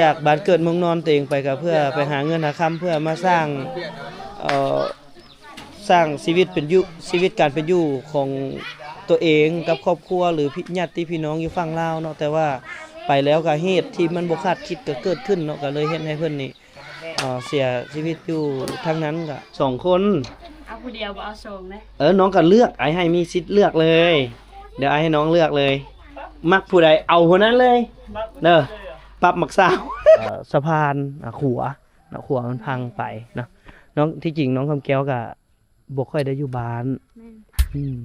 ຈາກບ້ານເກີດເມືອງນອນຕົວເອງໄປ ກໍເພື່ອໄປຫາເງິນຫາຄຳ ເພື່ອມາສ້າງ ເອີ ສ້າງຊີວິດເປັນຢູ່ ຊີວິດການເປັນຢູ່ຂອງຕົວເອງກັບຄອບຄົວ ຫຼື ພີ່ ຍາດຕິພີ່ນ້ອງຢູ່ຝັ່ງລາວເນາະ. ແຕ່ວ່າໄປແລ້ວກໍເຫດທີ່ມັນບໍ່ຄາດຄິດກໍເກີດຂຶ້ນເນາະ ກໍເລີຍເຮັດໃຫ້ເພິ່ນນີ້ ເອີ ເສຍຊີວິດຢູ່ທາງນັ້ນກໍສອງຄົນ. ເອົາຜູ້ດຽວບໍ່ເອົາສອງເດ້. ເອີ ນ້ອງກໍເລືອກ ອ້າຍໃຫ້ມີສິດເລືອກເລີຍ. ດຽວອ້າຍໃຫ້ນ້ອງເລືອກເລີຍ ມັກຜູ້ໃດເອົາຜູ້ນັ້ນເລີຍເດີ. ປັບໝາກຊາວ ເອີ ສະພານ ອາ ຂົວເນາະ ຂົວມັນພັງໄປເນາະ. ນ້ອງ ທີ່ຈິງນ້ອງຄຳແກ້ວກະບໍ່ຄ່ອຍໄດ້ຢູ່ບ້ານ. ແມ່ນ. ອືມ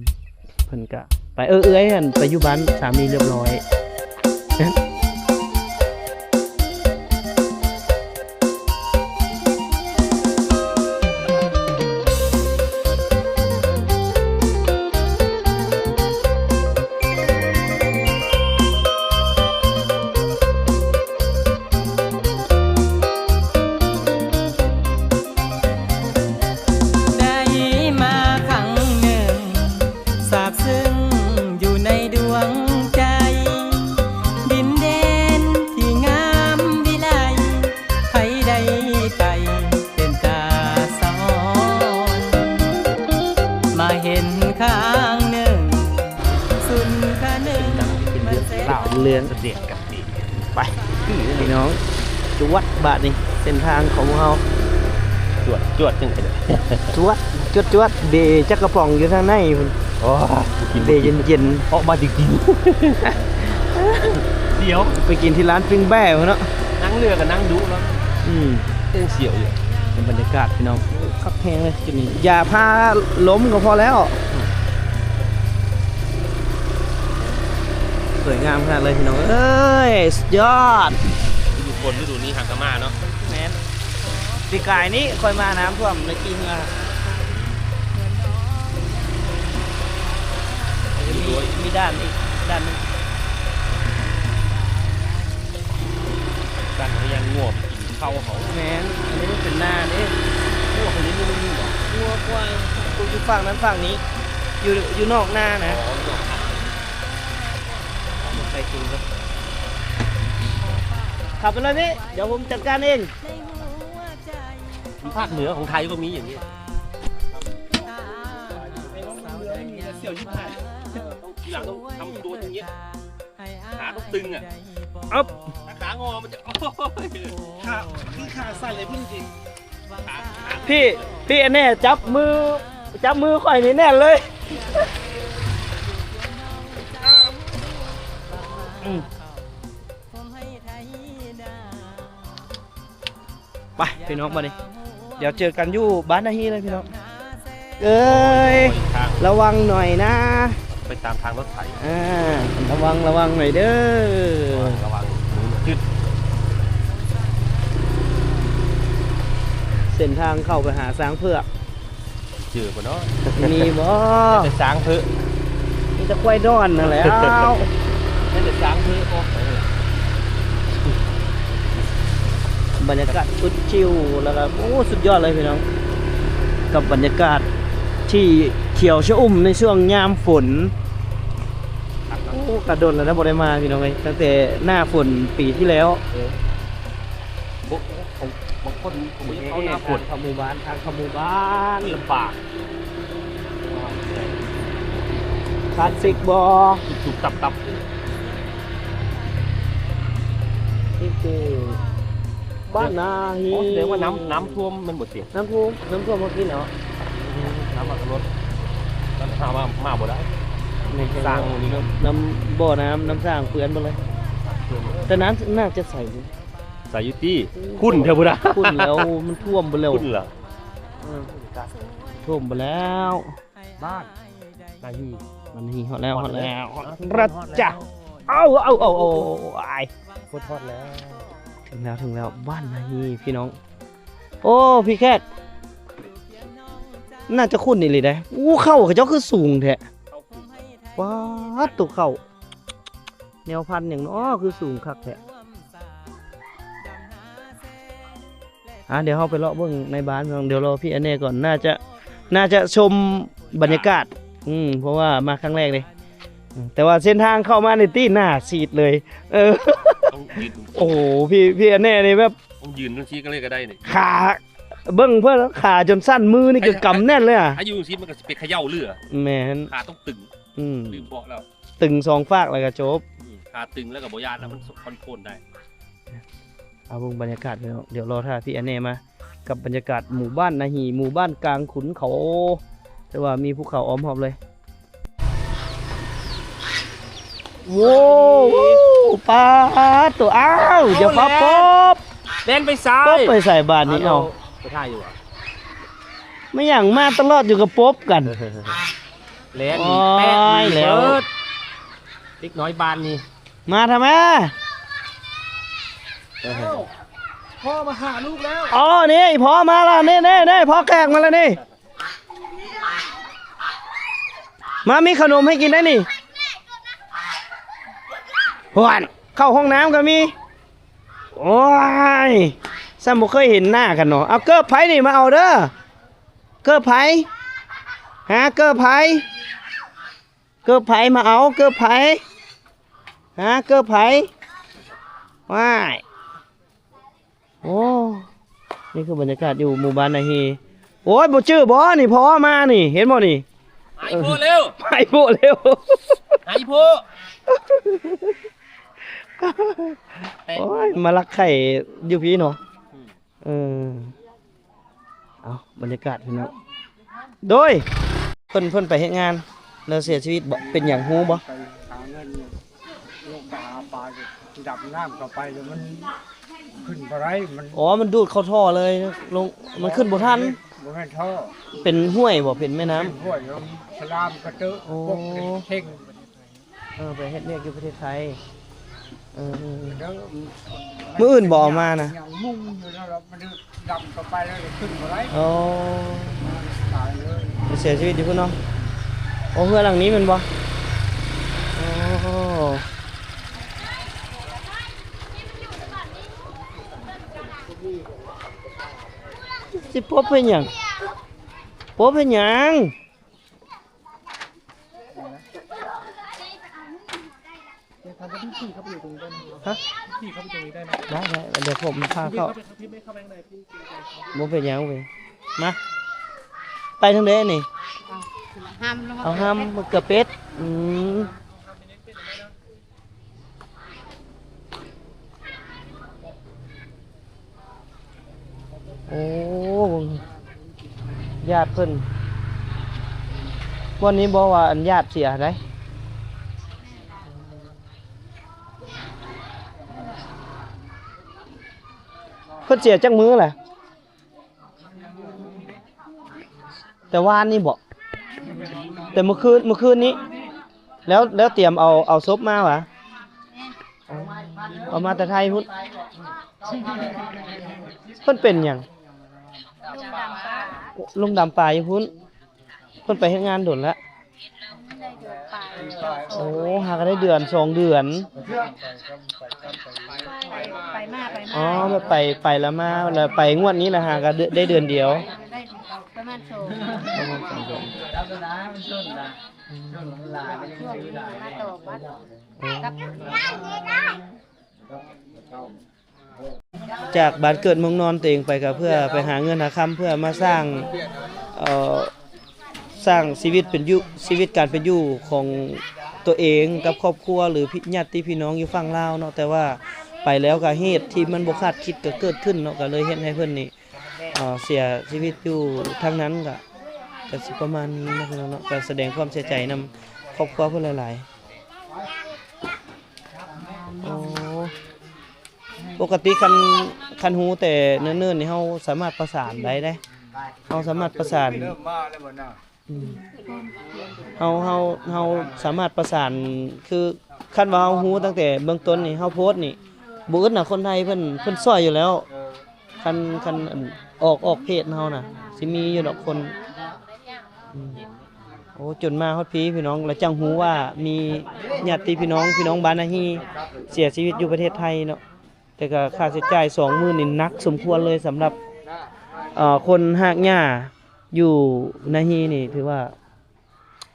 ເພິ່ນກະໄປ ເອີ ເອື້ອຍຫັ້ນໄປຢູ່ບ້ານສາມີລຽບຮ້ອຍ. ໄດ້ມາຄັ້ງໜຶ່ງ ຊາບຊຶ້ງຢູ່ໃນດວງໃຈ ດິນແດນທີ່ງາມວິໄລ ໃຜໄດ້ໄປເປັນຕາສະອອນ ມາເຫັນຄັ້ງໜຶ່ງ ສຸນຄະນຶງ ເປັນເລື່ອງເປັນລາວ ເລື່ອງເສດກັນເອງ. ໄປ ພີ່ນ້ອງ ຈວດບາດນີ້ ເສັ້ນທາງຂອງພວກເຮົາ ຈວດ ຈວດຈັ່ງໃດເດີ ຈວດ ຈວດ ຈວດ ເບຈັກກະປ໋ອງຢູ່ທາງໃນພຸ້ນ. ໂອ້ຍ ເບເຢັນໆ ອອກມາຈິງໆ ດຽວ ໄປກິນທີ່ຮ້ານປີ້ງແບ້ພຸ້ນເນາະ. ນັ່ງເຮືອກໍນັ່ງດຸເນາະ. ອືມ ເອງສຽວຢູ່ ເປັນບັນຍາກາດພີ່ນ້ອງ ຄັກແຮງເລີຍຈຸດນີ້ ຢ່າພາລົມກໍພໍແລ້ວ. ສວຍງາມຂະໜາດເລີຍພີ່ນ້ອງເອີຍ ສຸດຍອດ. ລະດູຝົນລະດູນີ້ຫາກະມາເນາະ. ແມ່ນ ປີກາຍນີ້ຂ້ອຍມານ້ຳຖ້ວມໃນກີ່ເຮືອ ມີດ້ານອີກດ້ານໜຶ່ງ ດ້ານທີ່ຍັງງົວໄປກິນເຂົ້າເຂົາ. ແມ່ນ ອັນນີ້ມັນເປັນນາເດ້. ງົວເຂົານີ້ມັນມີບໍ່? ງົວຄວາຍ ຢູ່ຝັ່ງນັ້ນຝັ່ງນີ້ ຢູ່ ຢູ່ນອກນານະ. ອໍ ຢູ່ນອກນາ. ໄປກິນເລີຍ ຂັບໄປເລີຍພີ່ ດຽວຜົມຈັດການເອງ. ພາກເໜືອຂອງໄທກໍມີຢ່າງນີ້ ທີຫຼັງຕ້ອງທຳຕົວຢ່າງນີ້ ຂາຕ້ອງຕຶງອະ. ເອົາ ຂາງໍມັນຈະ ໂອ້ຍ ຂາ ຄືຂາສັ້ນເລີຍພຸ້ນຈິ. ພີ່ ພີ່ອັນແນ່ ຈັບມື ຈັບມືຂ້ອຍນີ້ແໜ້ນເລີຍ. ອືມ ໄປພີ່ນ້ອງ ບາດນີ້ ດຽວເຈີກັນຢູ່ບ້ານນາຮີເລີຍພີ່ນ້ອງເອີຍ. ໂອ້ຍ ລະວັງໜ້ອຍນະ ໄປຕາມທາງລົດໄຖ. ອ່າ ລະວັງ ລະວັງໜ້ອຍເດີ ລະວັງ ລະວັງ ມືຈຶດ. ເສັ້ນທາງເຂົ້າໄປຫາຊ້າງເຜືອກ ເຈີບໍ່ເນາະ? ມີບໍ່? ມີແຕ່ຊ້າງເຜືອກ ມີແຕ່ຄວາຍດອນຫັ້ນແຫຼ້ວ ມີແຕ່ຊ້າງເຜືອກ. ໂອ້ ບັນຍາກາດສຸດຊິວ ແລ້ວກໍ ໂອ້ ສຸດຍອດເລີຍພີ່ນ້ອງ ກັບບັນຍາກາດທີ່ຂຽວຊະອຸ່ມໃນຊ່ວງຍາມຝົນ. ໂອ້ ກະດົນແລ້ວນະ ບໍ່ໄດ້ມາພີ່ນ້ອງເອີຍ ຕັ້ງແຕ່ໜ້າຝົນປີທີ່ແລ້ວ. ເອີ ບໍ່ ຂອງບາງຄົນ ເຂົາບໍ່ຢາກເຂົ້າໜ້າຝົນ ທາງເຂົ້າໝູ່ບ້ານ ທາງເຂົ້າໝູ່ບ້ານລຳບາກ. ຄລາສສິກບໍ່? ຕຸບໆຕັບໆ ນີ້ຄືບ້ານນາຮີ. ອໍ ແສດງວ່ານ້ຳ ນ້ຳຖ້ວມແມ່ນບໍ່? ນ້ຳຖ້ວມ ນ້ຳຖ້ວມເມື່ອກີ້ເນາະ. ອືມ ນ້ຳມັນກໍລົດ ມັນຫາວ່າມາບໍ່ໄດ້. ແມ່ນ ສ້າງນີ້ ນ້ຳ ນ້ຳບໍ່ນ້ຳ ນ້ຳສ້າງເປື້ອນໝົດເລີຍ ແຕ່ນ້ຳໜ້າຈະໃສຢູ່. ໃສຢູ່ຕິ ຂຸ້ນແທ້ພຸ້ນນະ ຂຸ້ນແລ້ວ ມັນຖ້ວມໝົດແລ້ວ ຂຸ້ນລະ. ເອີ ຖ້ວມໝົດແລ້ວ. ບ້ານນາຮີ ບ້ານນາຮີ ຮອດແລ້ວ ຮອດແລ້ວ ຮອດແລ້ວ ຮອດແລ້ວ. ເອົາ ເອົາ ເອົາ ເອົາ ອ້າຍ ຮອດແລ້ວ ເຖິງແລ້ວ ເຖິງແລ້ວ ບ້ານນາຮີພີ່ນ້ອງ. ໂອ້ ພີ່ແຂກ ໜ້າຈະຂຸ້ນອີ່ຫຼີເດ້. ໂອ້ ເຂົ້າເຂົາເຈົ້າຄືສູງແທ້ ປາດໂທ້ ເຂົ້າ ແນວພັນຫຍັງເນາະ ຄືສູງຄັກແທ້. ອ່າ ດຽວເຮົາໄປເລາະເບິ່ງໃນບ້ານ ດຽວລໍພີ່ອັນແນ່ກ່ອນ ໜ້າຈະ ໜ້າຈະຊົມບັນຍາກາດ ອືມ ເພາະວ່າມາຄັ້ງແລກເດ້. ອືມ ແຕ່ວ່າເສັ້ນທາງເຂົ້າມານີ້ຕິ ໜ້າສີດເລີຍ. ເອີ ຢືນ ໂອ້ໂຫ ພີ່ ພີ່ອັນແນ່ນີ້ແບບ ຕ້ອງຢືນຈັ່ງຊີ້ກໍເລີຍກໍໄດ້ນີ້ ຂາ ເບິ່ງເພິ່ນ ຂາຈົນສັ່ນ ມືນີ້ກໍກຳແໜ້ນເລີຍອະ ຖ້າຢູ່ຈັ່ງຊີ້ມັນກໍຊິໄປເຂົາເຈົ້າເຫຼືອ ແມ່ນ ຂາຕ້ອງຕຶງ ອືມ ລືມເບາະແລ້ວ ຕຶງສອງຟາກແລ້ວກໍຈົບ ອືມ ຂາຕຶງແລ້ວກໍບໍ່ຢ້ານແລ້ວ ມັນຄອນໂທຣນໄດ້ ເອົາເບິ່ງບັນຍາກາດພີ່ນ້ອງ ດຽວລໍຖ້າພີ່ອັນແນ່ມາ ກັບບັນຍາກາດໝູ່ບ້ານນາຮີ ໝູ່ບ້ານກາງຂຸນເຂົາ ແຕ່ວ່າມີພູເຂົາອ້ອມຮອບເລີຍ ໂອ້ ປາດໂຕ ອ້າວ ຢ່າຟ້າວປົບ ແລ່ນໄປໃສ ປົບໄປໃສບາດນີ້ ເອົາ ໄປຖ່າຍຢູ່ຫວາ ແມ່ນຫຍັງມາຕະຫຼອດຢູ່ກັບປົບກັນ ແລ່ນ ໂອ້ຍ ແປະ ແລ້ວ ເດັກນ້ອຍບ້ານນີ້ ມາທຳໄມ ເອີ ພໍ່ມາຫາລູກແລ້ວ ອໍ ນີ້ພໍ່ມາແລ້ວ ນີ້ໆໆ ພໍ່ແຂກມາແລ້ວນີ້ ມາ ມີຂະໜົມໃຫ້ກິນໄດ້ນີ້ ຫວານ ເຂົ້າຫ້ອງນ້ຳກໍມີ ໂອ້ຍ ຊ້ຳບໍ່ເຄີຍເຫັນໜ້າກັນເນາະ ເອົາເກີບໃຜນີ້ ມາເອົາເດີ ເກີບໃຜ ຫາເກີບໃຜ ເກີບໃຜ ມາເອົາເກີບໃຜ ຫາເກີບໃຜ ວ້າຍ ໂອ້ ນີ້ຄືບັນຍາກາດຢູ່ໝູ່ບ້ານນາຮີ ໂອ້ຍ ບໍ່ຈື່ບໍ່ນີ້ ພໍ່ມານີ້ ເຫັນບໍ່ນີ້ ຫາອີ່ໂພເລັວ ຫາອີ່ໂພເລັວ ຫາອີ່ໂພ ໂອ້ຍ ມາລັກໄຂ່ຢູ່ພີ້ເນາະ ອືມ ເອີ ເອົາ ບັນຍາກາດພີ່ນ້ອງ ໂດຍ ເພິ່ນ ເພິ່ນໄປເຮັດງານ ແລ້ວເສຍຊີວິດບໍ່? ເປັນຫຍັງຮູ້ບໍ່? ໄປຫາເງິນ ລົງໄປຫາປາ ດຳນ້ຳເຂົ້າໄປແລ້ວມັນຂຶ້ນບໍ່ໄດ້ ມັນ ອໍ ມັນດູດເຂົ້າທໍ່ເລີຍ ລົງ ມັນຂຶ້ນບໍ່ທັນ ບໍ່ແມ່ນທໍ່ ເປັນຫ້ວຍບໍ່? ເປັນແມ່ນ້ຳ ເປັນຫ້ວຍ ສະລາມກະເຕີ ໂອ້ ພວກເທັງ ເອີ ໄປເຮັດວຽກຢູ່ປະເທດໄທ ເອີ ມື້ອື່ນບໍ່ເອົາມານະ ຍັງມຸງຢູ່ແລ້ວ ມັນດຳເຂົ້າໄປແລ້ວຂຶ້ນບໍ່ໄດ້ ໂອ້ ຕາຍເລີຍ ໄປເສຍຊີວິດຢູ່ພຸ້ນເນາະ ໂອ້ ເຮືອນຫຼັງນີ້ແມ່ນບໍ່? ໂອ້ ຊິປົບເຮັດຫຍັງ? ປົບເຮັດຫຍັງ? เดี๋ยวเขาจะพี่ขี่เข้าไปอยู่ตรงนี้ได้ไหม? ຮະ? พี่ขี่เข้าไปตรงนี้ได้ไหม? ໄດ້ ໄດ້ ດຽວຜົມພາເຂົ້າ พี่ไม่เข้าไป พี่ไม่เข้าไปข้างใน พี่เกรงใจเขา ບໍ່ເປັນຫຍັງເວີຍ ມາ ໄປທາງໃດນີ້? ເອົາຫ້າມ ເອົາຫ້າມ ເກືອເປັດ ອືມ. ໂອ້ ເບິ່ງ ຍາດເພິ່ນ ບ່ອນນີ້ບໍ່ວ່າອັນຍາດເສຍໃດ ເພິ່ນເສຍຈັກມື້ແຫຼະ? ແຕ່ວານນີ້ບໍ? ແຕ່ມື້ຄືນ ມື້ຄືນນີ້ ແລ້ວ ແລ້ວຕຽມເອົາ ເອົາສົບມາຫວາ? ເອົາມາແຕ່ໄທພຸ້ນ. ເພິ່ນເປັນຫຍັງ? ລົງດຳປາ. ລົງດຳປາຢູ່ພຸ້ນ. ເພິ່ນໄປເຮັດງານດົນລະ? ໄດ້ເດືອນປາຍ. ໂອ້ ຫາກໍໄດ້ເດືອນສອງເດືອນ. ໄປ ໄປມາ ໄປມາ. ອໍ ແບບໄປ ໄປລະມາ ລະໄປງວດນີ້ລະຫາກໍໄດ້ເດືອນດຽວ. ໄດ້ປະມານສອງ ປະມານສອງເດືອນ. ອືມ ມາຕໍ່ວັດກັບ ຈາກບ້ານເກີດເມືອງນອນຕົວເອງໄປ ກໍເພື່ອໄປຫາເງິນຫາຄຳ ເພື່ອມາສ້າງ ເອີ ສ້າງຊີວິດເປັນຢູ່ ຊີວິດການເປັນຢູ່ຂອງຕົວເອງກັບຄອບຄົວ ຫຼື ຍາດຕິພີ່ນ້ອງຢູ່ຝັ່ງລາວເນາະ. ແຕ່ວ່າໄປແລ້ວກໍເຫດທີ່ມັນບໍ່ຄາດຄິດກໍເກີດຂຶ້ນເນາະ ກໍເລີຍເຮັດໃຫ້ເພິ່ນນີ້ ເອີ ເສຍຊີວິດຢູ່ທາງນັ້ນ. ກໍ ກໍຊິປະມານນີ້ເນາະ ພີ່ນ້ອງເນາະ. ກໍສະແດງຄວາມເສຍໃຈນຳຄອບຄົວເພິ່ນຫຼາຍໆ. ໂອ້ ປົກກະຕິຄັນ ຄັນຮູ້ແຕ່ເນີນໆນີ້ ເຮົາສາມາດປະສານໄດ້ເດ້ ເຮົາສາມາດປະສານ ອືມ ເຮົາ ເຮົາ ເຮົາສາມາດປະສານ ຄືຄັນວ່າເຮົາຮູ້ຕັ້ງແຕ່ເບື້ອງຕົ້ນນີ້ ເຮົາໂພສນີ້ ບໍ່ອຶດນະ ຄົນໄທເພິ່ນ ເພິ່ນຊ່ອຍຢູ່ແລ້ວ. ຄັນ ຄັນ ອັນ ອອກ ອອກເພຈເຮົານະ ຊິມີຢູ່ດອກຄົນ. ອືມ ໂອ້ ຈົນມາຮອດພີ້ ພີ່ນ້ອງ ລະຈັ່ງຮູ້ວ່າມີຍາດຕິພີ່ນ້ອງ ພີ່ນ້ອງບ້ານນາຮີເສຍຊີວິດຢູ່ປະເທດໄທເນາະ. ແຕ່ກໍຄ່າໃຊ້ຈ່າຍສອງໝື່ນນີ້ໜັກສົມຄວນເລີຍ ສຳລັບ ເອີ ຄົນຮາກຫຍ້າຢູ່ນາຮີນີ້ ຖືວ່າ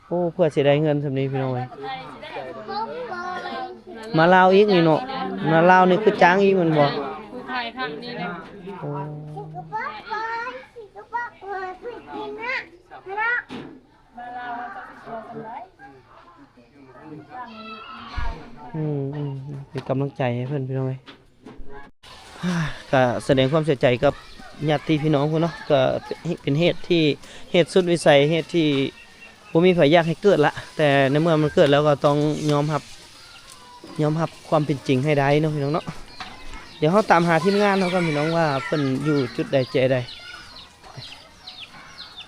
ໂອ້ ເພື່ອຊິໄດ້ເງິນສ່ຳນີ້ພີ່ນ້ອງເອີຍ. ມາລາວອີກນີ້ເນາະ ມາລາວນີ້ຄືຈ້າງອີກແມ່ນບໍ່? ຜູ້ຂາຍຜັກນີ້ແຫຼະ. ໂອ້ ມາລາວເຮົາຈະຊິຊົ່ວສ່ຳໃດ? ອືມໆ ເປັນກຳລັງໃຈໃຫ້ເພິ່ນພີ່ນ້ອງເອີຍ. ກະສະແດງຄວາມເສຍໃຈກັບຍາດຕິພີ່ນ້ອງພຸ້ນເນາະ ກະເປັນເຫດທີ່ ເຫດສຸດວິໄສ ເຫດທີ່ບໍ່ມີໃຜຢາກໃຫ້ເກີດລະ ແຕ່ໃນເມື່ອມັນເກີດແລ້ວກໍຕ້ອງຍອມຮັບ ຍອມຮັບຄວາມເປັນຈິງໃຫ້ໄດ້ເນາະພີ່ນ້ອງເນາະ. ດຽວເຮົາຕາມຫາທີມງານເຮົາກ່ອນພີ່ນ້ອງ ວ່າເພິ່ນຢູ່ຈຸດໃດແຈໃດ.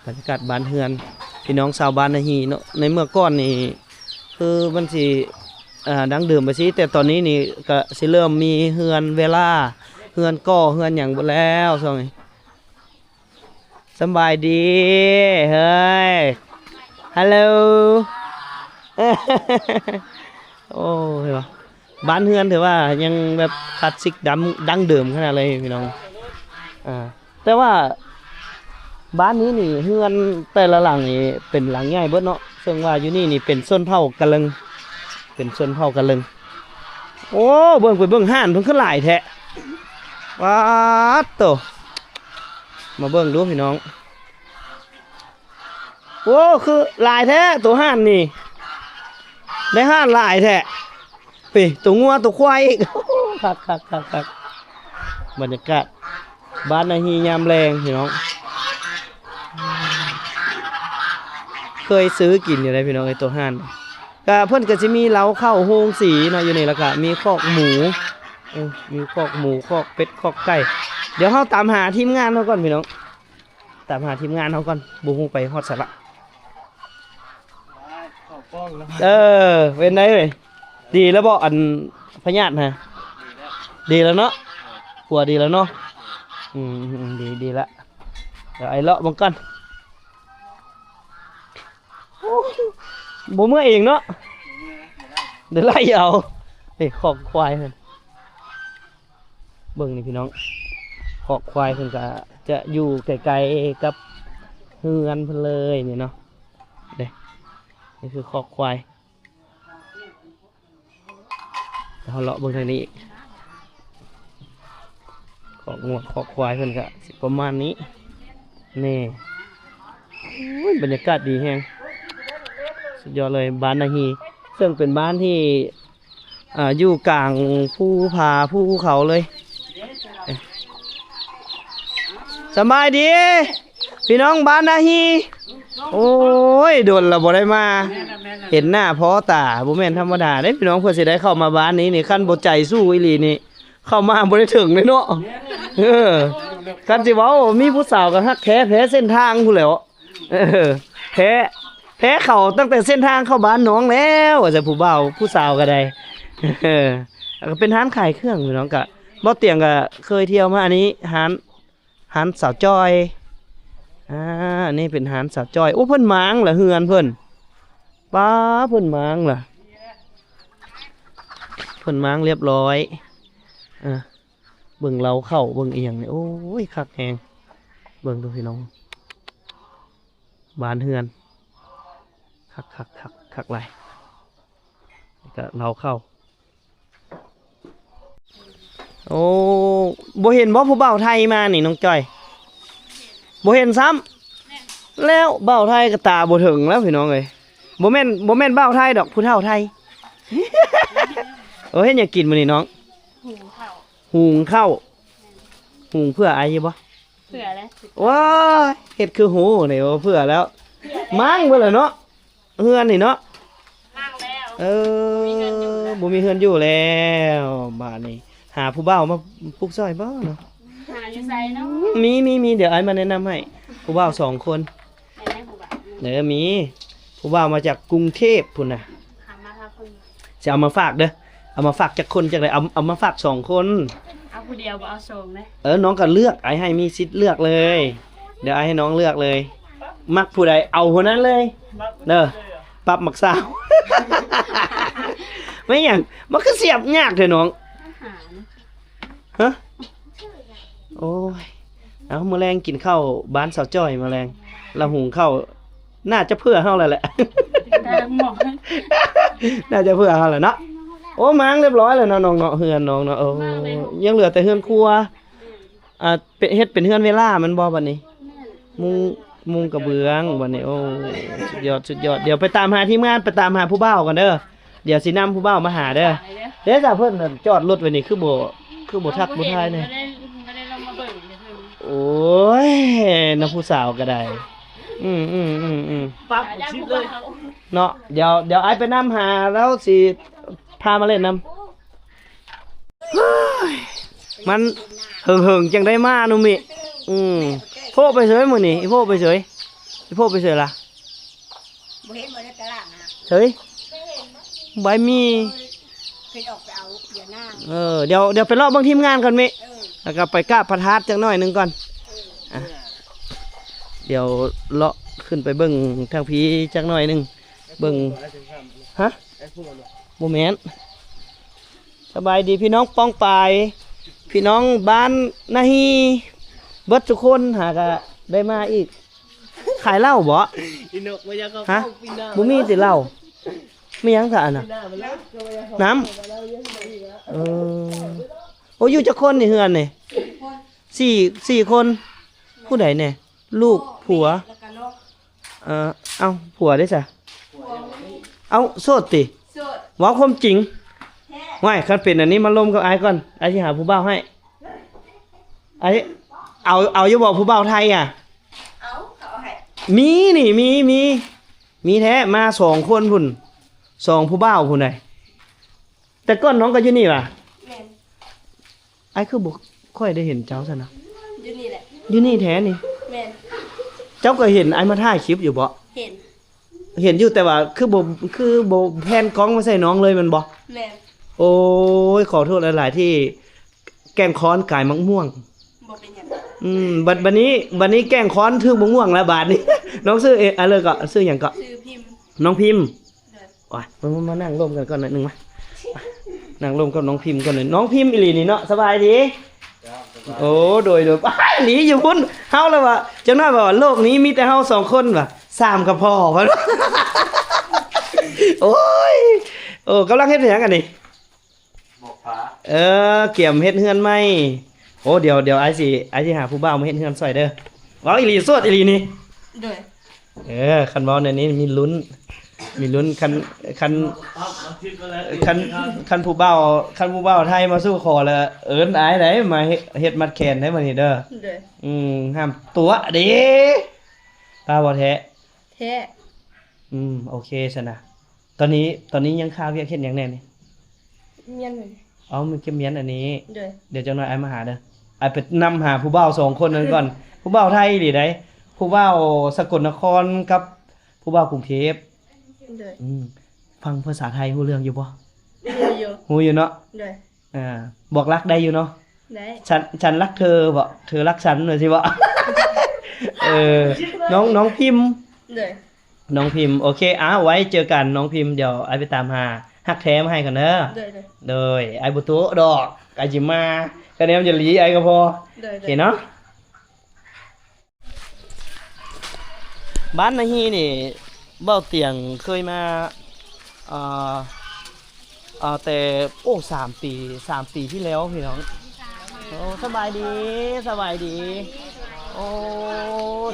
ບັນຍາກາດບ້ານເຮືອນພີ່ນ້ອງຊາວບ້ານນາຮີເນາະ ໃນເມື່ອກ່ອນນີ້ຄືມັນຊິ ອ່າ ດັ້ງເດີມໄປຊີ້ ແຕ່ຕອນນີ້ນີ້ກະຊິເລີ່ມມີເຮືອນເວລາ ເຮືອນກໍ່ເຮືອນຫຍັງເບິດແລ້ວຊ່ວງນີ້. ສະບາຍດີເຮີ້ຍ ຮັລໂຫຼ ໂອ້ຍ ບ້ານເຮືອນຖືວ່າຍັງແບບຄລາສສິກ ດຳ ດັ້ງເດີມຂະໜາດເລີຍພີ່ນ້ອງ. ອ່າ ແຕ່ວ່າບ້ານນີ້ນີ້ ເຮືອນແຕ່ລະຫຼັງນີ້ເປັນຫຼັງໃຫຍ່ເບິດເນາະ ເຊິ່ງວ່າຢູ່ນີ້ນີ້ເປັນຊົນເຜົ່າກະເລິງ ເປັນຊົນເຜົ່າກະເລິງ. ໂອ້ ເບິ່ງ ໄປເບິ່ງຮ້ານເພິ່ນຄືຫຼາຍແທ້ ປາດໂຕ. ມາເບິ່ງດູພີ່ນ້ອງ ໂອ້ ຄືຫຼາຍແທ້ໂຕຮ້ານນີ້ ໄດ້ຮ້ານຫຼາຍແທ້. ເອີ ໂຕງົວໂຕຄວາຍອີກ ຄັກໆໆໆ. ບັນຍາກາດບ້ານນາຮີຍາມແລງພີ່ນ້ອງ ເຄີຍຊື້ກິນຢູ່ໃດ໋ພີ່ນ້ອງເອີຍ ໂຕຮ້ານ. ກະເພິ່ນກະຊິມີເລົ້າເຂົ້າໂຮງສີເນາະຢູ່ນີ້ ແລ້ວກະມີຄອກໝູ ເອີ ມີຄອກໝູ ຄອກເປັດ ຄອກໄກ່. ດຽວເຮົາຕາມຫາທີມງານເຮົາກ່ອນພີ່ນ້ອງ ຕາມຫາທີມງານເຮົາກ່ອນ ບໍ່ຮູ້ໄປຮອດໃສລະ. ເອີ ເປັນໃດເອີຍ ດີແລ້ວບໍ່ ອັນພະຍາດຫັ້ນ? ດີແລ້ວເນາະ ປົວດີແລ້ວເນາະ. ອືມ ດີໆ ລະ ດຽວອ້າຍເລາະເບິ່ງກ່ອນ. ໂອ້ ບໍ່ເມື່ອຍເອງເນາະ ດຽວໄລ່ເອົາ. ເອີ ຄອກຄວາຍເພິ່ນ ເບິ່ງນີ້ພີ່ນ້ອງ ຄອກຄວາຍເພິ່ນກະຈະຢູ່ໃກ້ໆກັບເຮືອນເພິ່ນເລີຍນີ້ເນາະ. ເດ້ ນີ້ຄືຄອກຄວາຍ. ເຮົາເລາະເບິ່ງທາງນີ້ອີກ ຄອກງົວຄອກຄວາຍເພິ່ນກະຊິປະມານນີ້. ນີ້ ໂອ້ຍ ບັນຍາກາດດີແຮງ ສຸດຍອດເລີຍ ບ້ານນາຮີ ເຊິ່ງເປັນບ້ານທີ່ ອ່າ ຢູ່ກາງພູຜາພູເຂົາເລີຍ. ສະບາຍດີພີ່ນ້ອງບ້ານນາຮີ. ໂອ້ຍ ດົນລະບໍ່ໄດ້ມາເຫັນໜ້າພໍ້ຕາ ບໍ່ແມ່ນທຳມະດາເດ້ພີ່ນ້ອງ ເພື່ອຊິໄດ້ເຂົ້າມາບ້ານນີ້ນີ້ ຄັນບໍ່ໃຈສູ້ອີ່ຫຼີນີ້ ເຂົ້າມາບໍ່ໄດ້ເຖິງເດ້ເນາະ. ເອີ ຄັນຊິເວົ້າມີຜູ້ສາວກໍຮັກແທ້ແພ້ເສັ້ນທາງພຸ້ນແຫຼ້ວ. ເອີ ແພ້ ແພ້ເຂົາຕັ້ງແຕ່ເສັ້ນທາງເຂົ້າບ້ານນ້ອງແລ້ວ ວ່າຊັ້ນ ຜູ້ບ່າວຜູ້ສາວກໍໄດ້. ເອີ ກໍເປັນຮ້ານຂາຍເຄື່ອງພີ່ນ້ອງ ກະ ບໍ່ຕຽງກະເຄີຍທ່ຽວມາ. ອັນນີ້ຮ້ານ ຮ້ານສາວຈ້ອຍ. ອ່າ ອັນນີ້ເປັນຮ້ານສາວຈ້ອຍ. ໂອ້ ເພິ່ນມ້າງລະເຮືອນເພິ່ນ ປ້າ ເພິ່ນມ້າງລະ ເພິ່ນມ້າງລຽບຮ້ອຍ. ອ່າ ເບິ່ງເລົ້າເຂົ້າ ເບິ່ງອີ່ຫຍັງນີ້ ໂອ້ຍ ຄັກແຮງ. ເບິ່ງດູພີ່ນ້ອງ ບ້ານເຮືອນ ຄັກໆໆ ຄັກຫຼາຍ. ກະເລົ້າເຂົ້າ. ໂອ້ ບໍ່ເຫັນບໍ່ຜູ້ບ່າວໄທມານີ້ນ້ອງຈ້ອຍ? ບໍ່ເຫັນຊ້ຳ. ແລ້ວບ່າວໄທກໍຕາບໍ່ເຖິງແລ້ວພີ່ນ້ອງເອີຍ. ບໍ່ແມ່ນ ບໍ່ແມ່ນບ່າວໄທດອກ ຜູ້ເຖົ້າໄທ. ໂອ້ ເຮັດຫຍັງກິນມື້ນີ້ນ້ອງ? ຫຸງເຂົ້າ ຫຸງເຂົ້າ. ຫຸງເພື່ອອ້າຍຢູ່ບໍ່? ເພື່ອແຫຼະ. ໂອ້ຍ ເຮັດຄືຮູ້ນີ້ວ່າເພື່ອແລ້ວ. ມ້າງເບິດແລ້ວເນາະ ເຮືອນນີ້ເນາະ. ມ້າງແລ້ວ. ເອີ ບໍ່ມີເຮືອນຢູ່ແລ້ວ ບາດນີ້. ຫາຜູ້ບ່າວມາປຸກຊ່ອຍບໍ່ເນາະ? ຫາຢູ່ໃສເນາະ? ມີ ມີ ມີ ດຽວອ້າຍມາແນະນຳໃຫ້. ຜູ້ບ່າວສອງຄົນ. ເອີ ມີຜູ້ບ່າວມາຈາກກຸງເທບພຸ້ນນະ. ຊິເອົາມາຝາກເດີ ເອົາມາຝາກຈັກຄົນຈັກໃດ? ເອົາ ເອົາມາຝາກສອງຄົນ. ເອົາຜູ້ດຽວບໍ່ເອົາສອງເດ້. ເອີ ນ້ອງກໍເລືອກ ອ້າຍໃຫ້ມີສິດເລືອກເລີຍ. ດຽວອ້າຍໃຫ້ນ້ອງເລືອກເລີຍ ມັກຜູ້ໃດເອົາຜູ້ນັ້ນເລີຍເດີ. ປັບໝາກຊາວ. ແມ່ນຫຍັງ ມັນຄືສຽບຍາກແທ້ນ້ອງ? ຮະ? ໂອ້ຍ ເອົາ ມື້ແລງກິນເຂົ້າບ້ານສາວຈ້ອຍ ມື້ແລງລາວຫຸງເຂົ້າ ໜ້າຈະເພື່ອເຮົາແລ້ວແຫຼະ. ໜ້າຈະເພື່ອເຮົາແຫຼະເນາະ. ໂອ້ ມ້າງຮຽບຮ້ອຍແລ້ວເນາະນ້ອງເນາະ ເຮືອນນ້ອງເນາະ. ໂອ້ ຍັງເຫຼືອແຕ່ເຮືອນຄົວ ອ່າ ເປັນ ເຮັດເປັນເຮືອນເວລາແມ່ນບໍ່ບັດນີ້? ມຸງ ມຸງກະເບື້ອງບັດນີ້. ໂອ້ ສຸດຍອດ ສຸດຍອດ. ດຽວໄປຕາມຫາທີມງານ ໄປຕາມຫາຜູ້ບ່າວກ່ອນເດີ. ດຽວຊິນຳຜູ້ບ່າວມາຫາເດີ. ເດ້ ສາວເພິ່ນຈອດລົດໄວ້ນີ້ ຄືບໍ່ ຄືບໍ່ທັກບໍ່ທາຍແດ່? ໂອ້ຍ ນຳຜູ້ສາວກໍໄດ້. ອືມ ອືມ ອືມ ອືມ ປັບຊິບເລີຍເນາະ. ດຽວ ດຽວອ້າຍໄປນຳຫາ ແລ້ວຊິພາມາຫຼິ້ນນຳ. ເຮີ້ຍ ມັນເຫິງໆ ຈັ່ງໄດ້ມາ ນຸມິ. ອືມ ໂພໄປເສີຍມື້ນີ້ ອີໂພໄປເສີຍ ອີໂພໄປເສີຍລະ? ບໍ່ເຫັນບໍ່ໃນຕະຫຼາດນະ. ເຮີ້ຍ ໃບມີ ເພິ່ນອອກໄປເອົາຢານາງ. ເອີ ດຽວ ດຽວໄປເລາະເບິ່ງທີມງານກ່ອນມິ. ເອີ ແລ້ວກໍໄປກາບພະທາດຈັກໜ້ອຍໜຶ່ງກ່ອນ. ເອີ ອ່ະ ດຽວເລາະຂຶ້ນໄປເບິ່ງທາງພີ້ຈັກໜ້ອຍໜຶ່ງ ເບິ່ງ. ຮະ? ບໍ່ແມ່ນ. ສະບາຍດີພີ່ນ້ອງປ້ອງປາຍ ພີ່ນ້ອງບ້ານນາຮີ ເບິດທຸກຄົນ ຫາກະໄດ້ມາອີກ. ຂາຍເຫຼົ້າບໍ? ອີນົກບໍ່ຢາກເຂົ້າ ຮະ? ບໍ່ມີຕິເຫຼົ້າ? ມີຫຍັງຊະອັນນະ? ນ້ຳ. ເອີ ໂອ້ ຢູ່ຈັກຄົນນີ້ເຮືອນນີ້? ສີ່ ສີ່ຄົນ. ຜູ້ໃດແດ່? ລູກ ຜົວ ແລ້ວກໍນ້ອງ. ເອີ ເອົ້າ ຜົວເດ້ຊະ? ເອົ້າ ໂສດຕິ? ໂສດ. ເວົ້າຄວາມຈິງ. ແທ້. ຫວ້າຍ ຄັນເປັນອັນນີ້ມາລົມກັບອ້າຍກ່ອນ ອ້າຍຊິຫາຜູ້ບ່າວໃຫ້. ອ້າຍ ເອົາ ເອົາຢູ່ບໍ່ຜູ້ບ່າວໄທອະ? ເອົາ ເຂົາເອົາໃຫ້. ມີນີ້ ມີ ມີ ມີແທ້ ມາສອງຄົນພຸ້ນ ສອງຜູ້ບ່າວພຸ້ນໃດ. ແຕ່ກ່ອນນ້ອງກໍຢູ່ນີ້ຫວາ? ແມ່ນ. ອ້າຍຄືບໍ່ຄ່ອຍໄດ້ເຫັນເຈົ້າຊັ້ນນະ? ຢູ່ນີ້ແຫຼະ. ຢູ່ນີ້ແທ້ນີ້? ແມ່ນ. ເຈົ້າກໍເຫັນອ້າຍມາຖ່າຍຄລິບຢູ່ບໍ? ເຫັນ. ເຫັນຢູ່ ແຕ່ວ່າຄືບໍ່ ຄືບໍ່ແພນກ້ອງມາໃສ່ນ້ອງເລີຍແມ່ນບໍ່? ແມ່ນ. ໂອ້ຍ ຂໍໂທດຫຼາຍໆ ທີ່ແກ້ງຄ້ອນກາຍໝາກມ່ວງ. ບໍ່ເປັນຫຍັງ. ອືມ ບັດ ບັດນີ້ ບັດນີ້ແກ້ງຄ້ອນຖືກໝາກມ່ວງແລ້ວບາດນີ້. ນ້ອງຊື່ ເອ ອາ ເລີຍກໍ ຊື່ຫຍັງເກາະ? ຊື່ພິມ. ນ້ອງພິມ. ໂດຍ. ໂອ້ຍ ມາ ມາ ມານັ່ງລົມກັນກ່ອນໜ້ອຍໜຶ່ງມາ ມານັ່ງລົມກັບນ້ອງພິມກ່ອນເລີຍ ນ້ອງພິມອີ່ຫຼີນີ້ເນາະ. ສະບາຍດີ. ໂອ້ ໂດຍ ໂດຍ ອ້າຍ ອີ່ຫຼີຢູ່ພຸ້ນ ເຮົາລະວ່າ ຈັກໜ້ອຍວ່າໂລກນີ້ມີແຕ່ເຮົາສອງຄົນວ່າ ສາມກໍພໍວ່າ. ໂອ້ຍ ໂອ້ ກຳລັງເຮັດຫຍັງອັນນີ້? ບອກຝາ. ເອີ ກຽມເຮັດເຮືອນໃໝ່. ໂອ້ ດຽວ ດຽວອ້າຍຊິ ອ້າຍຊິຫາຜູ້ບ່າວມາເຮັດເຮືອນຊ່ອຍເດີ. ເວົ້າອີ່ຫຼີ ໂສດອີ່ຫຼີນີ້? ໂດຍ. ເອີ ຄັນເວົ້າແນວນີ້ມີລຸ້ນ ມີລຸ້ນ. ຄັນ ຄັນ ຄັນ ຄັນຜູ້ບ່າວ ຄັນຜູ້ບ່າວໄທມາສູ່ຂໍລະເອີ້ນອ້າຍໄດ້ ມາເຮັດ ເຮັດມັດແຂນໄດ້ມື້ນີ້ເດີ. ໂດຍ. ອືມ ຫ້າມຕົວະເດ້. ຕາບໍ່ແທ້? ແທ້. ອືມ ໂອເຄຊັ້ນນະ. ຕອນນີ້ ຕອນນີ້ຍັງຄາວຽກເຮັດຫຍັງແດ່ນີ້? ມຽນ. ເອົາ ມັນເກັບມຽນອັນນີ້. ໂດຍ. ດຽວຈັກໜ້ອຍອ້າຍມາຫາເດີ. ອ້າຍໄປນຳຫາຜູ້ບ່າວສອງຄົນນັ້ນກ່ອນ. ຜູ້ບ່າວໄທອີ່ຫຼີໃດ໋ ຜູ້ບ່າວສະກົນນະຄອນກັບຜູ້ບ່າວກຸງເທບ. ໂດຍ. ອືມ ຟັງພາສາໄທຮູ້ເລື່ອງຢູ່ບໍ່? ຮູ້ຢູ່. ຮູ້ຢູ່ເນາະ? ໂດຍ. ອ່າ ບອກລັກໄດ້ຢູ່ເນາະ? ໄດ້. ສັນ ສັນລັກເທີບໍ? ເທີລັກສັນ ວ່າຊີ້ບໍ? ເອີ ນ້ອງ ນ້ອງພິມ. ໂດຍ. ນ້ອງພິມ ໂອເຄ ອ້າວ ໄວ້ເຈີກັນນ້ອງພິມ ດຽວອ້າຍໄປຕາມຫາຮັກແທ້ມາໃຫ້ກ່ອນເດີ. ໂດຍ ໂດຍ. ໂດຍ ອ້າຍບໍ່ໂຕະດອກ ອ້າຍຊິມາ ກະແນມຢາຫຼີອ້າຍກໍພໍ. ໂດຍ ໂດຍ. ໂອເຄເນາະ. ບ້ານນາຮີນີ້ ເບົາຕຽງເຄີຍມາ ເອີ ເອີ ແຕ່ ໂອ້ ສາມປີ ສາມປີທີ່ແລ້ວພີ່ນ້ອງ. ໂອ້ ສະບາຍດີ ສະບາຍດີ. ໂອ້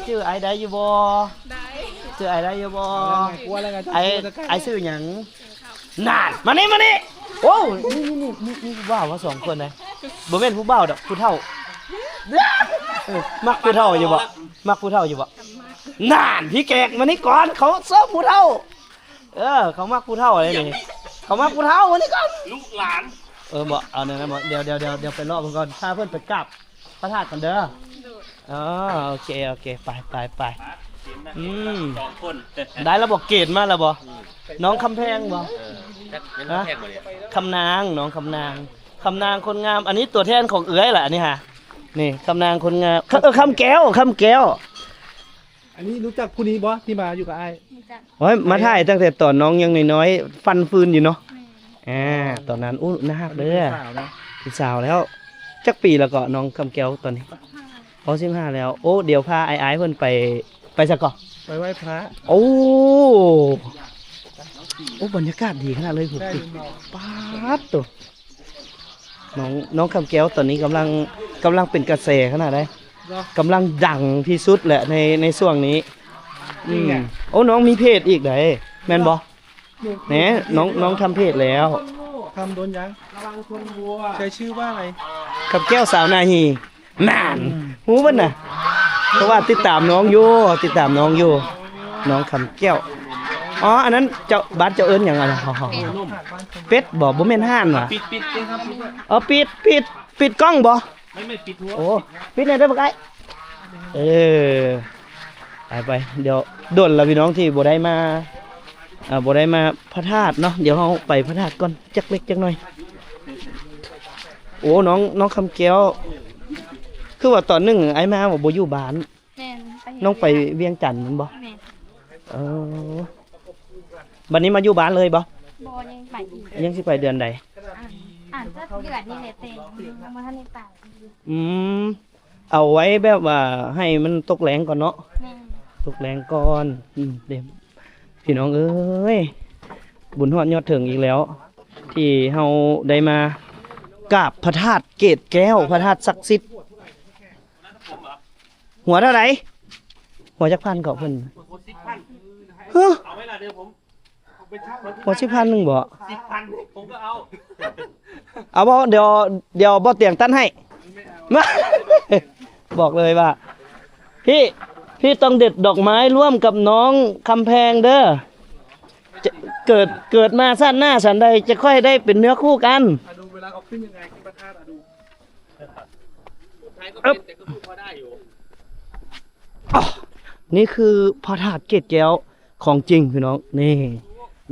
ຈື່ອ້າຍໄດ້ຢູ່ບໍ່? ໄດ້. ຈື່ອ້າຍໄດ້ຢູ່ບໍ່? ອ້າຍ ອ້າຍຊື່ຫຍັງ? ນານ ມານີ້ ມານີ້. ໂອ້ ນີ້ ນີ້ ນີ້ ນີ້ຜູ້ບ່າວມາສອງຄົນນະ. ບໍ່ແມ່ນຜູ້ບ່າວດອກ ຜູ້ເຖົ້າ. ເອີ ມັກຜູ້ເຖົ້າຢູ່ບໍ່? ມັກຜູ້ເຖົ້າຢູ່ບໍ່? ນານ ພີ່ແກກ ມານີ້ກ່ອນ ເຂົາເຊີບຜູ້ເຖົ້າ. ເອີ ເຂົາມັກຜູ້ເຖົ້າເດ້ນີ້ ເຂົາມັກຜູ້ເຖົ້າ ມານີ້ກ່ອນ. ລູກຫຼານ. ເອີ ບໍ່ ເອົາແນວນັ້ນບໍ່ ດຽວ ດຽວ ດຽວ ດຽວໄປເລາະເບິ່ງກ່ອນ ພາເພິ່ນໄປກາບພະທາດກ່ອນເດີ. ໂດຍ. ອໍ ໂອເຄ ໂອເຄ ໄປ ໄປ ໄປ. ອືມ ສອງຄົນ ໄດ້ແລ້ວບໍ່? ເກນມາແລ້ວບໍ່? ອືມ ນ້ອງຄຳແພງບໍ່? ເອີ ແມ່ນຄຳແພງບໍ່ນີ້? ຄຳນາງ ນ້ອງຄຳນາງ ຄຳນາງຄົນງາມ. ອັນນີ້ຕົວແທນຂອງເອື້ອຍລະ ອັນນີ້ຫາ ນີ້ຄຳນາງຄົນງາມ. ເອີ ຄຳແກ້ວ ຄຳແກ້ວ. ອັນນີ້ຮູ້ຈັກຜູ້ນີ້ບໍ່ ທີ່ມາຢູ່ກັບອ້າຍ? ຮູ້ຈັກ. ໂອ້ຍ ມາຖ່າຍຕັ້ງແຕ່ຕອນນ້ອງຍັງນ້ອຍໆ ຟັນຟືນຢູ່ເນາະ. ແມ່ນ. ອ່າ ຕອນນັ້ນ ໂອ້ ໜ້າຮັກເດີ ເປັນສາວເນາະ ເປັນສາວແລ້ວ. ຈັກປີແລ້ວເກາະ ນ້ອງຄຳແກ້ວຕອນນີ້? ສິບຫ້າ. ອໍ ສິບຫ້າແລ້ວ. ໂອ້ ດຽວພາອ້າຍໆເພິ່ນໄປ ໄປໃສເກາະ? ໄປໄຫວ້ພະ. ໂອ້ ໂອ້ ບັນຍາກາດດີຂະໜາດເລີຍພຸ້ນ ປາດໂຕ ນ້ອງ ນ້ອງຄຳແກ້ວຕອນນີ້ກຳລັງ ກຳລັງເປັນກະແສຂະໜາດໃດ ກຳລັງດັງທີ່ສຸດແຫຼະໃນ ໃນຊ່ວງນີ້. ອືມ ໂອ້ ນ້ອງມີເພຈອີກໃດ ແມ່ນບໍ່? ແນ່ ນ້ອງ ນ້ອງທຳເພຈແລ້ວ. ທຳໂດນຍັງ? ໃຊ້ຊື່ວ່າໄງ? ຄຳແກ້ວສາວນາຮີ. ນັ້ນ ອືມ ຮູ້ເບິດນະ ເພາະວ່າຕິດຕາມນ້ອງຢູ່ ຕິດຕາມນ້ອງຢູ່ ນ້ອງຄຳແກ້ວ. ອໍ ອັນນັ້ນເຈົ້າ ບ້ານເຈົ້າເອີ້ນຫຍັງ? ອັນນັ້ນ ເປັດບໍ່? ບໍ່ແມ່ນຮ້ານຫວາ? ປິດ ປິດ ປິດ ເອີ ປິດ ປິດ ປິດກ້ອງບໍ່? ໄມ່ ໄມ່ ປິດຫົວ. ໂອ້ ປິດແດ່ເດີບັກອ້າຍ. ເອີ ໄປ ໄປ ດຽວ ດົນລະພີ່ນ້ອງທີ່ບໍ່ໄດ້ມາ ອ່າ ບໍ່ໄດ້ມາພະທາດເນາະ. ດຽວເຮົາໄປພະທາດກ່ອນຈັກເລັກຈັກໜ້ອຍ. ໂອ້ ນ້ອງ ນ້ອງຄຳແກ້ວ ຄືວ່າຕອນໜຶ່ງອ້າຍມາວ່າບໍ່ຢູ່ບ້ານ. ແມ່ນ ໄປເຮັດ ນ້ອງໄປວຽງຈັນແມ່ນບໍ່? ແມ່ນ. ເອີ ບັດນີ້ມາຢູ່ບ້ານເລີຍບໍ່? ບໍ່ ຍັງໄປອີກ. ຍັງຊິໄປເດືອນໃດ? ອາ ອາດຈະເດືອນນີ້ແຫຼະ ແຕ່ຍັງບໍ່ທັນໄດ້ໄປ. ອືມ ເອົາໄວ້ແບບວ່າໃຫ້ມັນຕົກແລງກ່ອນເນາະ. ແມ່ນ ຕົກແລງກ່ອນ. ອືມ ເດ້ ພີ່ນ້ອງເອີຍ ບຸນຮອດຍອດເຖິງອີກແລ້ວ ທີ່ເຮົາໄດ້ມາກາບພະທາດເກດແກ້ວ ພະທາດສັກສິດ. ຫົວເທົ່າໃດ? ຫົວຈັກພັນເກາະເພິ່ນ? ຫົວສິບພັນ. ຮະ? ເອົາໄວ້ລະ ດຽວຜົມ ຫົວສິບພັນໜຶ່ງບໍ່? ສິບພັນ ຜົມກໍເອົາ. ເອົາບໍ່? ດຽວ ດຽວບໍ່ຕຽງຕັດໃຫ້. ບອກເລີຍວ່າ ພີ່ ພີ່ຕ້ອງເດັດດອກໄມ້ຮ່ວມກັບນ້ອງຄຳແພງເດີ. ຈະ ເກີດ ເກີດມາຊາດໜ້າສັນໃດ ຈະຄ່ອຍໄດ້ເປັນເນື້ອຄູ່ກັນ. ອາ ດູເວລາເຂົາຂຶ້ນຍັງໄງ ຂຶ້ນພະທາດ ອາ ດູ. ສຸດທ້າຍກໍເປັນ ແຕ່ກໍຄືພໍໄດ້ຢູ່. ອໍ ນີ້ຄືພະທາດເກດແກ້ວຂອງຈິງພີ່ນ້ອງ. ນີ້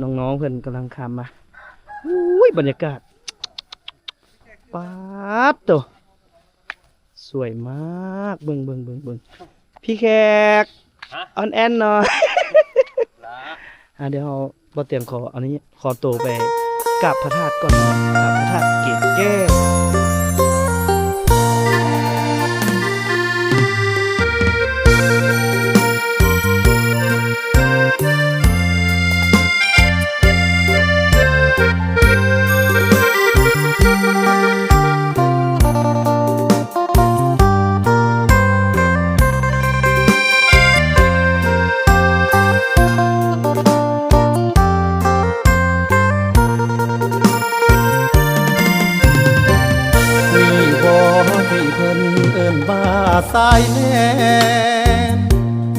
ນ້ອງໆເພິ່ນກຳລັງຂ້າມມາ. ອຸ້ຍ ບັນຍາກາດ ປາດໂຕ ສວຍມາກ. ເບິ່ງ ເບິ່ງ ເບິ່ງ ເບິ່ງ ພີ່ແຂກ ຮະ? ອອນແອນໜ້ອຍ. ລະ ອ່າ ດຽວເຮົາ ບໍ່ຕຽງຂໍ ອັນນີ້ ຂໍໂຕໄປກາບພະທາດກ່ອນເນາະ ກາບພະທາດເກດແກ້ວ. ນີ້ບໍ່ທີ່ເພິ່ນເອີ້ນວ່າຊາຍແດນ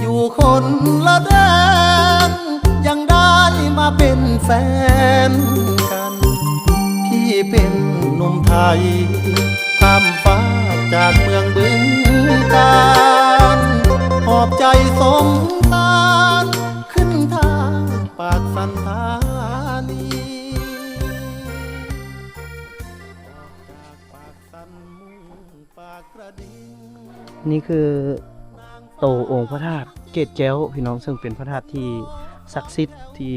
ຢູ່ຄົນລະແດນ ຍັງໄດ້ມາເປັນແຟນກັນ. ພີ່ເປັນໜຸ່ມໄທ ຂ້າມຟາກຈາກເມືອງບຶງການ ຫອບໃຈສົງສານ ຂຶ້ນທາງປາກສັນທານີ. ນີ້ຄືໂຕອົງພະທາດເກດແກ້ວ ພີ່ນ້ອງ, ເຊິ່ງເປັນພະທາດທີ່ສັກສິດ ທີ່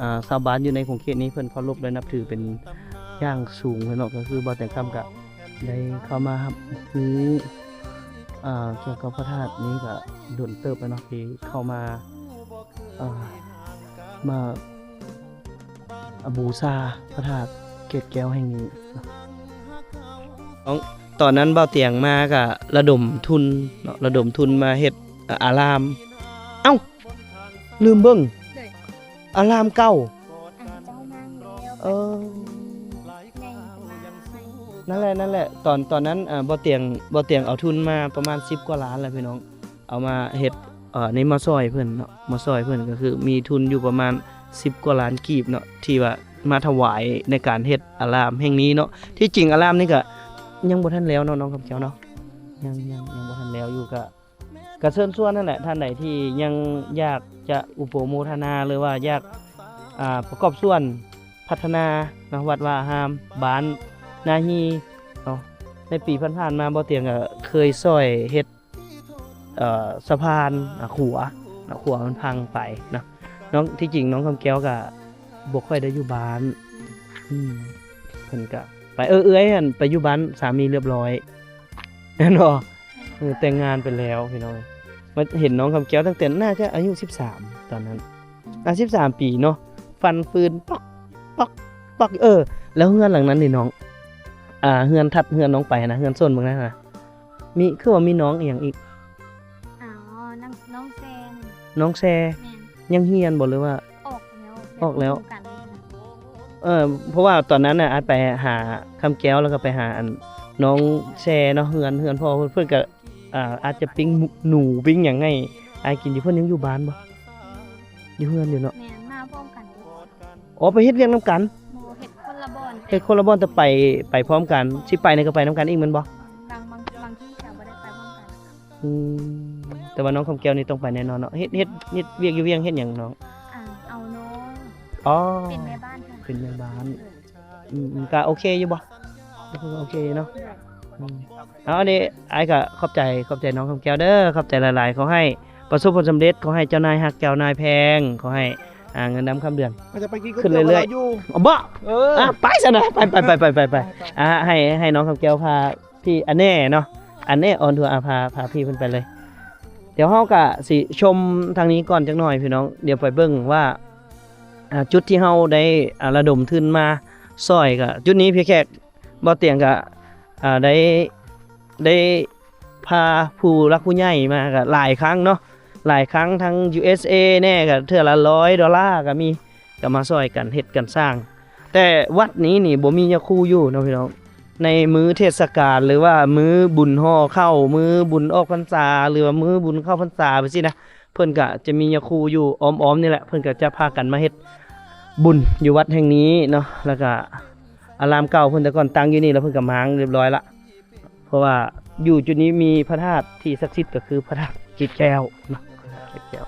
ອ່າ ຊາວບ້ານຢູ່ໃນຂົງເຂດນີ້ເພິ່ນເຄົາລົບ ແລະ ນັບຖືເປັນຢ່າງສູງເນາະ. ກໍຄືບ່າວແຕງຄຳກະໄດ້ເຂົ້າມາຮັບຮູ້ ອ່າ ກ່ຽວກັບພະທາດນີ້ກະດົນເຕີບແລ້ວເນາະ ທີ່ເຂົ້າມາ ອ່າ ມາ ອາ ບູຊາພະທາດເກດແກ້ວແຫ່ງນີ້. ຕອນ ຕອນນັ້ນບ່າວຕຽງມາກະລະດົມທຶນເນາະ, ລະດົມທຶນມາເຮັດ ອາ ອາລາມ. ເອົ້າ ລືມເບິ່ງ ອາລາມເກົ່າ. ເອີ ນັ້ນແຫຼະ ນັ້ນແຫຼະ ຕອນ ຕອນນັ້ນ ອາ ບ່າວຕຽງ ບ່າວຕຽງເອົາທຶນມາປະມານສິບກວ່າລ້ານແຫຼະ ພີ່ນ້ອງ. ເອົາມາເຮັດ ເອີ ນີ້ມາຊ່ອຍເພິ່ນເນາະ, ມາຊ່ອຍເພິ່ນ ກໍຄືມີທຶນຢູ່ປະມານສິບກວ່າລ້ານກີບເນາະ ທີ່ວ່າມາຖວາຍໃນການເຮັດອາລາມແຫ່ງນີ້ເນາະ. ທີ່ຈິງອາລາມນີ້ກະຍັງບໍ່ທັນແລ້ວເນາະ ນ້ອງຄຳແກ້ວເນາະ, ຍັງ ຍັງ ຍັງບໍ່ທັນແລ້ວຢູ່. ກະ ກະເຊີນຊວນນັ້ນແຫຼະ ທ່ານໃດທີ່ຍັງຢາກຈະອະນຸໂມທະນາ ຫຼືວ່າຢາກ ອາ ປະກອບສ່ວນພັດທະນາເນາະ ວັດວາອາຮາມ ບ້ານນາຮີເນາະ. ໃນປີຜ່ານໆມາ ບ່າວຕຽງກະເຄີຍຊ່ອຍເຮັດ ເອີ ສະພານ ອາ ຂົວ ຂົວມັນພັງໄປເນາະ. ນ້ອງ ທີ່ຈິງນ້ອງຄຳແກ້ວກະບໍ່ຄ່ອຍໄດ້ຢູ່ບ້ານ ອືມ ເພິ່ນກະໄປ ເອີ ເອື້ອຍຫັ້ນໄປຢູ່ບ້ານສາມີລຽບຮ້ອຍ ແມ່ນບໍ່? ເອີ ແຕ່ງງານໄປແລ້ວພີ່ນ້ອງ. ມາເຫັນນ້ອງຄຳແກ້ວຕັ້ງແຕ່ໜ້າຈະອາຍຸສິບສາມ ຕອນນັ້ນ ອາ ສິບສາມປີເນາະ. ຟັນຟືນ ປອກ ປອກ ປອກ. ເອີ ແລ້ວເຮືອນຫຼັງນັ້ນນີ້ນ້ອງ ອ່າ ເຮືອນຖັດເຮືອນນ້ອງໄປນະ ເຮືອນໂຊນເບິ່ງນັ້ນນະ ມີ ຄືວ່າມີນ້ອງອີ່ຫຍັງອີກ? ອໍ ນ້ອງ ນ້ອງແຊ ນ້ອງແຊ ແມ່ນ ຍັງຮຽນບໍ່ ຫຼືວ່າ? ອອກແລ້ວ ອອກແລ້ວ ແບບຢູ່ກັນ. ເອີ ເພາະວ່າຕອນນັ້ນນະ ອ້າຍໄປຫາຄຳແກ້ວ ແລ້ວກໍໄປຫາອັນນ້ອງແຊເນາະ ເຮືອນ ເຮືອນພໍ່ເພິ່ນ ເພິ່ນກໍ ອ່າ ອາດຈະປີ້ງໜູ ປີ້ງຫຍັງໃຫ້ອ້າຍກິນຢູ່. ເພິ່ນຍັງຢູ່ບ້ານບໍ່? ຢູ່ເຮືອນຢູ່ເນາະ. ແມ່ນ ມາພ້ອມກັນ. ອໍ ໄປເຮັດວຽກນຳກັນ? ບໍ່ ເຮັດຄົນລະບ່ອນ. ເຮັດຄົນລະບ່ອນ ແຕ່ໄປ ໄປພ້ອມກັນ. ຊິໄປນີ້ກໍໄປນຳກັນອີກແມ່ນບໍ່? ບາງ ບາງ ບາງທີກໍບໍ່ໄດ້ໄປພ້ອມກັນ. ອືມ ແຕ່ວ່ານ້ອງຄຳແກ້ວນີ້ຕ້ອງໄປແນ່ນອນເນາະ. ເຮັດ ເຮັດ ເຮັດວຽກຢູ່ວຽງເຮັດຫຍັງນ້ອງ? ອ່າ ເອົານ້ອງ. ອໍ ເປັນແມ່ບ້ານ. ເປັນແມ່ບ້ານ. ເອີ ອືມໆ ກໍໂອເຄຢູ່ບໍ່? ໂອເຄເນາະ. ອືມ ເອົາ ອັນນີ້ອ້າຍກໍຂອບໃຈ ຂອບໃຈນ້ອງຄຳແກ້ວເດີ ຂອບໃຈຫຼາຍໆ. ຂໍໃຫ້ປະສົບຜົນສຳເລັດ ຂໍໃຫ້ເຈົ້ານາຍຮັກເຈົ້ານາຍແພງ ຂໍໃຫ້ ອ່າ ເງິນດຳຄຳເດືອນ ມັນຈະໄປກິນ ຂຶ້ນເລື້ອຍໆ ເອີ ບໍ່? ເອີ ອ່ະ ໄປຊັ້ນນະ ໄປໆໆໆໆ. ອ່າ ໃຫ້ ໃຫ້ນ້ອງຄຳແກ້ວພາ ພີ່ອັນແນ່ເນາະ ອັນແນ່ອອນທົວ ອາ ພາ ພາພີ່ເພິ່ນໄປເລີຍ. ດຽວເຮົາກະຊິຊົມທາງນີ້ກ່ອນຈັກໜ່ອຍພີ່ນ້ອງ. ດຽວໄປເບິ່ງວ່າ ອ່າ ຈຸດທີ່ເຮົາໄດ້ ອ່າ ລະດົມທຶນມາຊ່ອຍ ກະຈຸດນີ້ ພີ່ແຂກ ບໍ່ຕຽງກະ ອ່າ ໄດ້ ໄດ້ພາຜູ້ຫຼັກຜູ້ໃຫຍ່ມາກະຫຼາຍຄັ້ງເນາະ ຫຼາຍຄັ້ງ ທັງ ຢູເອສເອ ແນ່ ກະເທື່ອລະຮ້ອຍໂດລາກະມີ ກໍມາຊ່ອຍກັນເຮັດກັນສ້າງ. ແຕ່ວັດນີ້ນີ້ບໍ່ມີຍາຄູຢູ່ເນາະພີ່ນ້ອງ. ໃນມື້ເທດສະການ ຫຼືວ່າມື້ບຸນຫໍ່ເຂົ້າ ມື້ບຸນອອກພັນສາ ຫຼືວ່າມື້ບຸນເຂົ້າພັນສາ ແບບຊີ້ນະ ເພິ່ນກະຈະມີຍາຄູຢູ່ອ້ອມໆນີ້ແຫຼະ. ເພິ່ນກະຈະພາກັນມາເຮັດບຸນຢູ່ວັດແຫ່ງນີ້ເນາະ. ແລ້ວກະອາລາມເກົ່າເພິ່ນແຕ່ກ່ອນຕັ້ງຢູ່ນີ້ ແລ້ວເພິ່ນກະມ້າງຮຽບຮ້ອຍລະ ເພາະວ່າຢູ່ຈຸດນີ້ມີພະທາດທີ່ສັກສິດ ກໍຄືພະທາດເກດແກ້ວເນາະ ເກດແກ້ວ.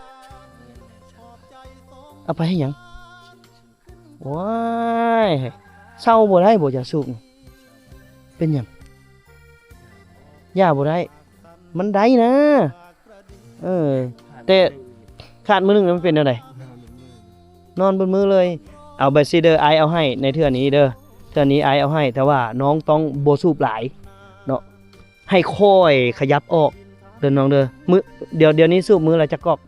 ເອົາໄປເຮັດຫຍັງ? ໂອ້ຍ ເຊົາບໍ່ໄດ້ບໍ່ຢາສູບ? ເປັນຫຍັງ? ຢາບໍ່ໄດ້? ມັນໄດ້ນະ. ເອີ ແຕ່ຂາດມື້ໜຶ່ງ ມັນເປັນແນວໃດ? ນອນເບິດມື້ເລີຍ. ເອົາ ແບບຊີ້ເດີ ອ້າຍເອົາໃຫ້ໃນເທື່ອນີ້ເດີ ເທື່ອນີ້ອ້າຍເອົາໃຫ້ ແຕ່ວ່ານ້ອງຕ້ອງບໍ່ສູບຫຼາຍເນາະ ໃຫ້ຄ່ອຍຂະຫຍັບອອກເດີນ້ອງເດີ. ມື້ ດຽວ ດຽວນີ້ສູບມື້ລະຈັກກອກ?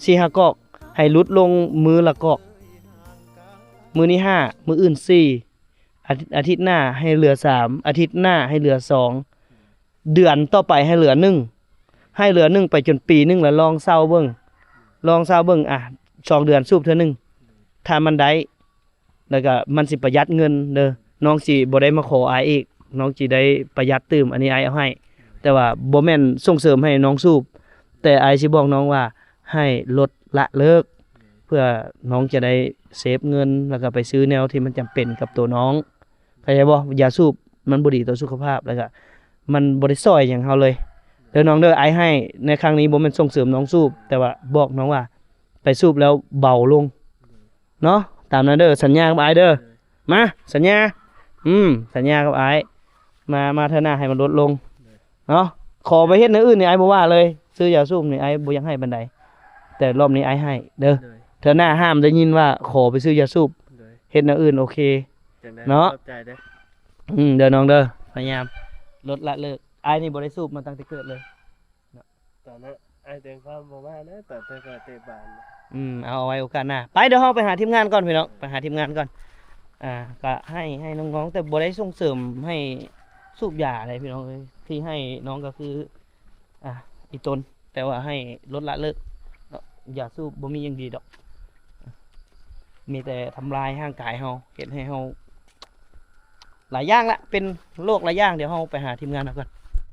ສີ່ຫ້າກອກ. ໃຫ້ຫຼຸດລົງມື້ລະກອກ. ມື້ນີ້ຫ້າ ມື້ອື່ນສີ່ ອາທິດ ອາທິດໜ້າໃຫ້ເຫຼືອສາມ ອາທິດໜ້າໃຫ້ເຫຼືອສອງ ເດືອນຕໍ່ໄປໃຫ້ເຫຼືອໜຶ່ງ ໃຫ້ເຫຼືອໜຶ່ງໄປຈົນປີໜຶ່ງ ແລ້ວລອງເຊົາເບິ່ງ ລອງເຊົາເບິ່ງ ອາ ສອງເດືອນສູບເທື່ອໜຶ່ງ ຖ້າມັນໄດ້ ແລ້ວກະມັນຊິປະຢັດເງິນເດີ. ນ້ອງຊິບໍ່ໄດ້ມາຂໍອ້າຍອີກ ນ້ອງຊິໄດ້ປະຢັດຕື່ມ. ອັນນີ້ອ້າຍເອົາໃຫ້ ແຕ່ວ່າບໍ່ແມ່ນສົ່ງເສີມໃຫ້ນ້ອງສູບ ແຕ່ອ້າຍຊິບອກນ້ອງວ່າໃຫ້ລົດລະເລີກ ເພື່ອນ້ອງຈະໄດ້ເຊບເງິນ ແລ້ວກະໄປຊື້ແນວທີ່ມັນຈຳເປັນກັບໂຕນ້ອງ ເຂົ້າໃຈບໍ່? ຢາສູບມັນບໍ່ດີຕໍ່ສຸຂະພາບ ແລ້ວກະມັນບໍ່ໄດ້ຊ່ອຍຫຍັງເຮົາເລີຍເດີນ້ອງເດີ. ອ້າຍໃຫ້ໃນຄັ້ງນີ້ບໍ່ແມ່ນສົ່ງເສີມນ້ອງສູບ ແຕ່ວ່າບອກນ້ອງວ່າໄປສູບແລ້ວເບົາລົງເນາະ. ຕາມນັ້ນເດີ ສັນຍາກັບອ້າຍເດີ. ມາ ສັນຍາ ອືມ ສັນຍາກັບອ້າຍ ມາ ມາເທື່ອໜ້າໃຫ້ມັນລົດລົງເນາະ. ຂໍໄປເຮັດແນວອື່ນນີ້ອ້າຍບໍ່ວ່າເລີຍ ຊື້ຢາສູບນີ້ອ້າຍບໍ່ຢາກໃຫ້ປານໃດ ແຕ່ລອບນີ້ອ້າຍໃຫ້ເດີ. ເທື່ອໜ້າຫ້າມໄດ້ຍິນວ່າຂໍໄປຊື້ຢາສູບ ເຮັດແນວອື່ນໂອເຄເນາະ. ຂອບໃຈເດີ. ອືມ ເດີນ້ອງເດີ ພະຍາຍາມລົດລະເລີກ. ອ້າຍນີ້ບໍ່ໄດ້ສູບມາຕັ້ງແຕ່ເກີດເລີຍ. ຕອນນັ້ນອ້າຍແຈ້ງຄວາມບໍ່ມານະ ຕອນເພິ່ນເຕະບານ. ອືມ ເອົາ ເອົາໄວ້ໂອກາດໜ້າ. ໄປ ດຽວເຮົາໄປຫາທີມງານກ່ອນພີ່ນ້ອງ ໄປຫາທີມງານກ່ອນ. ອ່າ ກະໃຫ້ ໃຫ້ນ້ອງໆ ແຕ່ບໍ່ໄດ້ສົ່ງເສີມໃຫ້ສູບຢາໃດພີ່ນ້ອງເອີຍ. ທີ່ໃຫ້ນ້ອງກໍຄື ອ່າ ອີຕົນ ແຕ່ວ່າໃຫ້ລົດລະເລີກເນາະ. ຢາສູບບໍ່ມີຫຍັງດີດອກ ມີແຕ່ທຳລາຍຮ່າງກາຍເຮົາ ເຮັດໃຫ້ເຮົາຫຼາຍຢ່າງລະ ເປັນໂລກຫຼາຍຢ່າງ. ດຽວເຮົາໄປຫາທີມງານເຮົາກ່ອນ.